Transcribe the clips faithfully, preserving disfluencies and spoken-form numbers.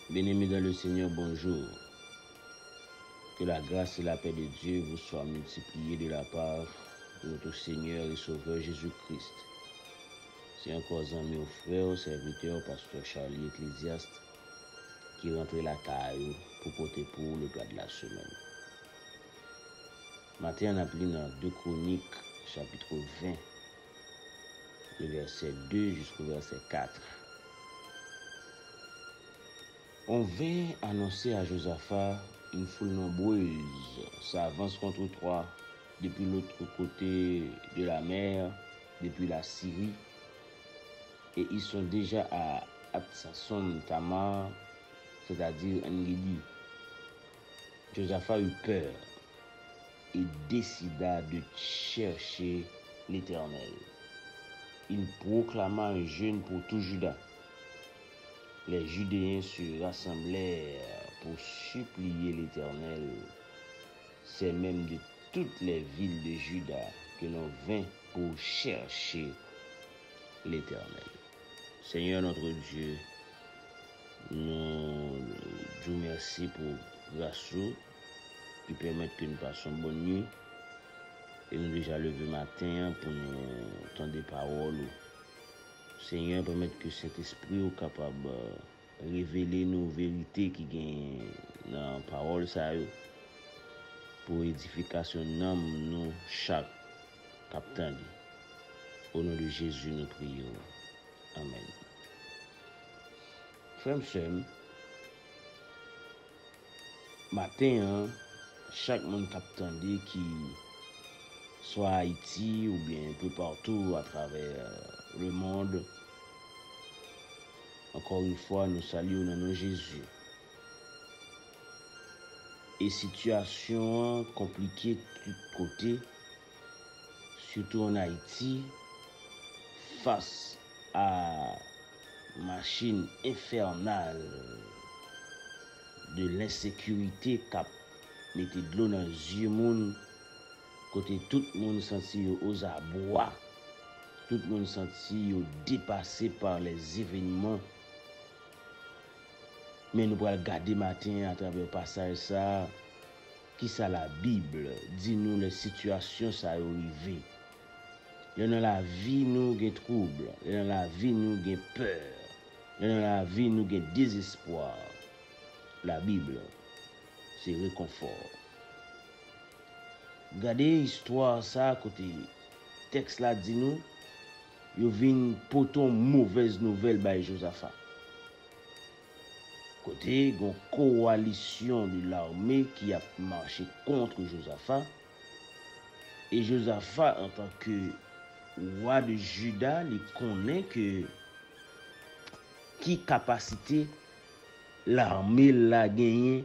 Bien-aimés dans le Seigneur, bonjour. Que la grâce et la paix de Dieu vous soient multipliées de la part de notre Seigneur et Sauveur Jésus-Christ. C'est encore zanmi ou frè, serviteur, pasteur Charlie Ecclésiaste, ki rantre lakay ou pou pote pou ou le plat de la semaine. Maten an, n ap li nan de Kwonik, chapit ven, de vèsè de jisko vèsè kat. On vint annoncer à Josaphat: une foule nombreuse s'avance contre toi depuis l'autre côté de la mer, depuis la Syrie, et ils sont déjà à Hatsasson Tamar, c'est-à-dire En-Gedi. Josaphat eut peur et décida de chercher l'Éternel. Il proclama un jeûne pour tout Juda. Les Judéens se rassemblèrent pour supplier l'Éternel. C'est même de toutes les villes de Juda que l'on vint pour chercher l'Éternel. Seigneur notre Dieu, nou di w mèsi pou gras ou ki pèmèt ke n pase yon bòn nuit e nou deja leve maten an pou nou tande pawòl ou. Senyè, pèmèt ke Sentespri w kapab, eh, revele nou verite ki gen nan pawòl sa yo pou edifikasyon nanm nou chak k ap tande. O non de Jezi, nou priye w. Amèn. Frè m, sè m, maten an, chak moun k ap tande ki swa Ayiti oubyen enpe patou atravè lemonn, ankò yon fwa, nou salye w nan non Jezi. E sitiyasyon an konplike tout kote, sitou ann Ayiti, fas a machin enfènal de lensekirite k ap mete dlo nan zye moun, kote tout moun santi yo ozabwa, tout moun santi yo depase pa lèzevènman. Men nou pral gade maten an atravè pasaj sa a, kisa Labib di nou lè sitiyasyon sa yo rive. Lè nan lavi nou gen twoub, lè nan lavi nou gen pè, lè nan lavi nou gen dezespwa, Labib se rekonfò. Gade istwa sa a kote tèks la di nou, yo vin pote yon movèz nouvèl bay Jozafa. Kote gen yon kowalisyon de lame ki ap mache kont Jozafa, e Jozafa, antanke wa de Jida, li konnen ke ki kapasite lame l la genyen,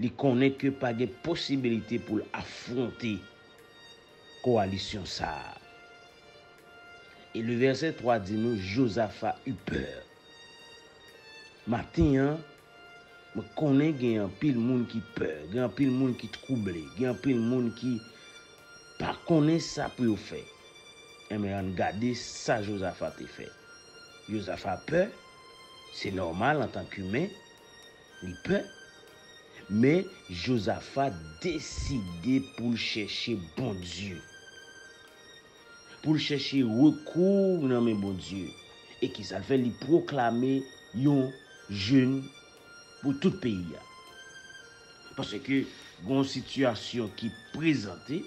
li konnen ke pa gen posibilite pou l afwonte kowalisyon sa a. E le vèsè twa di nou, Jozafa eut peur. Maten an, mwen konnen gen anpil moun ki pè, gen anpil moun ki twouble, gen anpil moun ki pa konnen sa pou yo fè. Enben, ann gade sa Jozafa te fè. Jozafa pè, se nòmal antanke imen, li pè. Men, Jozafa deside pou l chèche Bondye, pou l chèche rekou nan men Bondye. E kisa l fè? Li pwoklame yon jèn pou tout peyi a. Paske gen yon sitiyasyon ki prezante,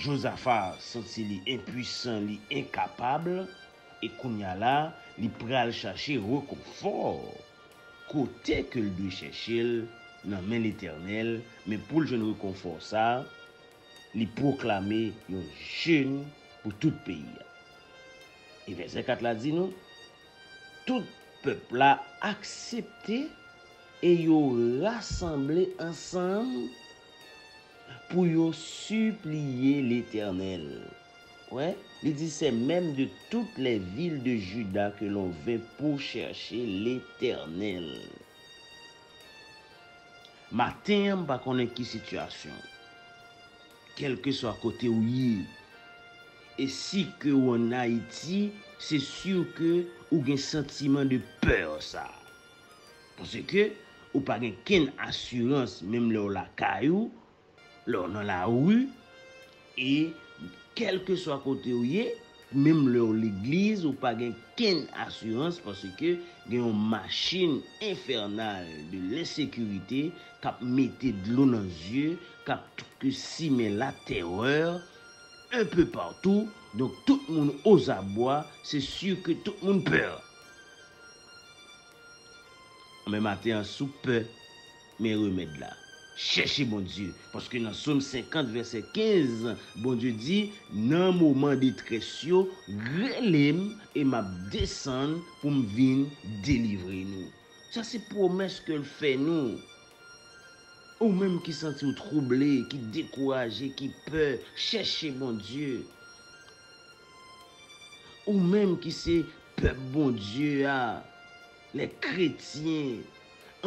Jozafa santi li enpwisan, li enkapab, e kounye a la, li pral chache rekonfò. Kote ke l dwe chèche l? Nan men Letènèl, men pou l jwenn rekonfò sa a, li pwoklame yon jèn pou tout peyi a. E vèsè kat la di nou, tout pèp la aksepte e yo rasanble ansanm pou yo sipliye Letènèl. Wè, li di, c'est même de toutes les villes de Juda que l'on vint pour chercher l'Éternel. Maten an, m pa konnen ki sitiyasyon, kèlkeswa kote w ye, E si ke w ann Ayiti, se si ke ou gen santiman de pè sa. Paske ou pa gen kenn asirans, menm lè w lakay ou, lè w nan lari, e kèlkeswa kote w ye, menm lè w legliz, ou pa gen kenn asirans, paske gen yon machin enfènal de lensekirite k ap mete dlo nan zye, k ap tou-, k simen latèrè un peu partout. Donk, tout moun ozabwa, se si ke tout moun pè. Men maten an, si w pè, men remèd la. Chèche Bondye. Paske nan Sòm senkant, vèsè kenz, Bondye di, nan moman detrès yo, rele m e m ap desann pou m vin delivre nou. Sa se pwomès ke l fè nou. Ou menm ki santi w twouble, ki dekouraje, ki pè, chèche Bondye. Ou menm ki se pèp Bondye a, les chrétiens,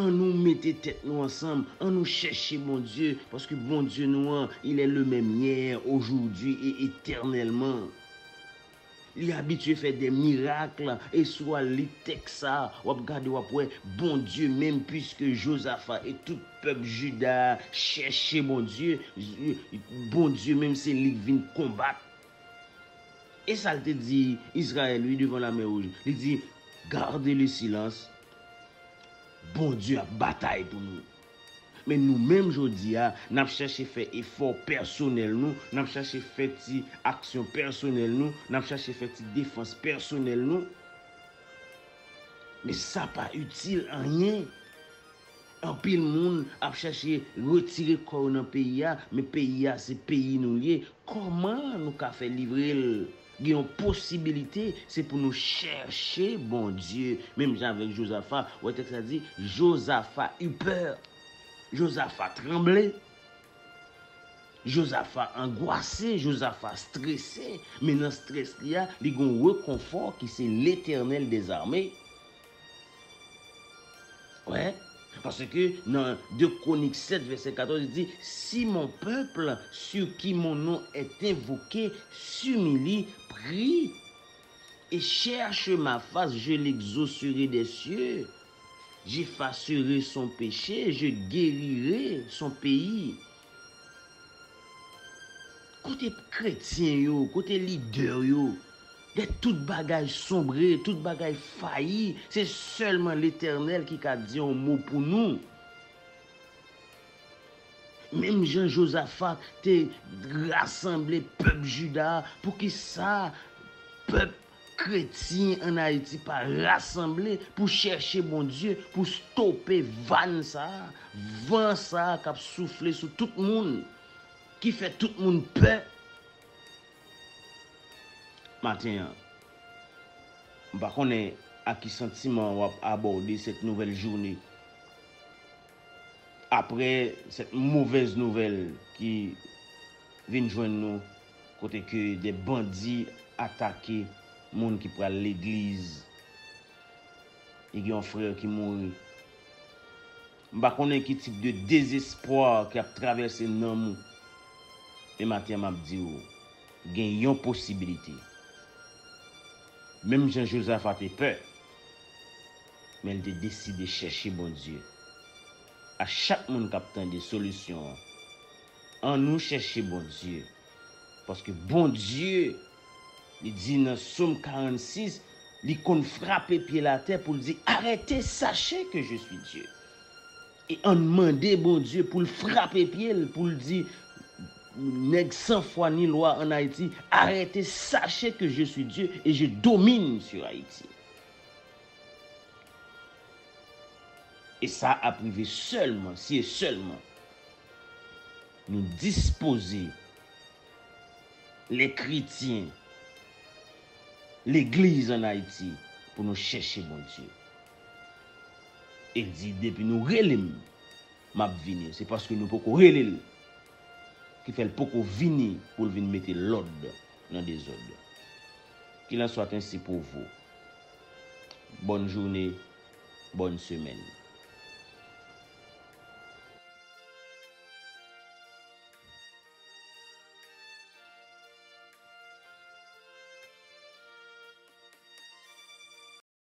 annou mete tèt nou ansanm, annou chèche Bondye, paske Bondye nou an, il est le même hier, aujourd'hui et éternellement. Li abitye fè de mirak, e si w al li tèks sa, w ap gade, w ap wè Bondye menm, piske Jozafa e tout pèp Jida a chèche Bondye, Bondye menm se li k vin konbat. E sa l te di Izrayèl, wi, devan Lamè Wouj. Li di, garde le silence, Bondye ap batay pou nou. Men nou menm jodi a, n ap chache fè efò pèsonèl nou, n ap chache fè ti aksyon pèsonèl nou, n ap chache fè ti defans pèsonèl nou. Men sa pa itil anyen. Anpil moun ap chache retire kò yo nan peyi a, men peyi a se peyi nou l ye. Kòman nou ka fè livre l? Gen yon posibilite, se pou nou chèche Bondye. Menm jan avèk Jozafa, wè tèks la di, Jozafa eut peur. Jozafa tranble. Jozafa angwase, Jozafa strese, men nan strès li a, li gen yon rekonfò ki se Letènèl dèzame. Wè, paske nan de Kwonik sèt, vèsè katòz, li di, si mon peuple, sur qui mon nom est invoqué, s'humilie, prie et cherche ma face, je l'exaucerai des cieux, j'effacerai son péché, je guérirai son pays. Kote kretyen yo, kote lidè yo? Lè tout bagay sonbre, tout bagay fayi, se sèlman Letènèl ki ka di yon mo pou nou. Menm jan Jozafa te rasanble pèp Jida a, poukisa pèp kretyen ann Ayiti pa rasanble pou chèche Bondye, pou stope van sa a, van sa a k ap soufle sou tout moun, ki fè tout moun pè? Maten an, m pa konnen ak ki santiman w ap abòde cette nouvelle journée. Après cette mauvaise nouvelle ki vin jwenn nou, kote ke de bandi atake moun ki pral legliz, e gen yon frè ki mouri. M pa konnen ki tip de dezespwa ki ap travèse nanm ou. Men maten an, m ap di w, gen yon posibilite. Menm jan Jozafa te pè, men l te deside chèche Bondye. A chak moun k ap tande solisyon an, annou chèche Bondye. Paske Bondye, li di nan Sòm karannsis, li konn frape pye l atè pou l di, arrêtez, sachez que je suis Dieu. E ann mande Bondye pou l frape pye l, pou l di, nèg san fwa ni lwa ann Ayiti, arrêtez, sachez que je suis Dieu et je domine sur Haïti. E sa ap rive sèlman, si e sèlman nou dispoze, lè kretyen, legliz ann Ayiti, pou nou chèche Bondye. E l di, depi nou rele m, m ap vini. Se paske nou poko rele l ki fè l poko vini pou l vin mete lòd nan dezòd. Qu'il en soit ainsi pour vous. Bonne journée, bonne semaine.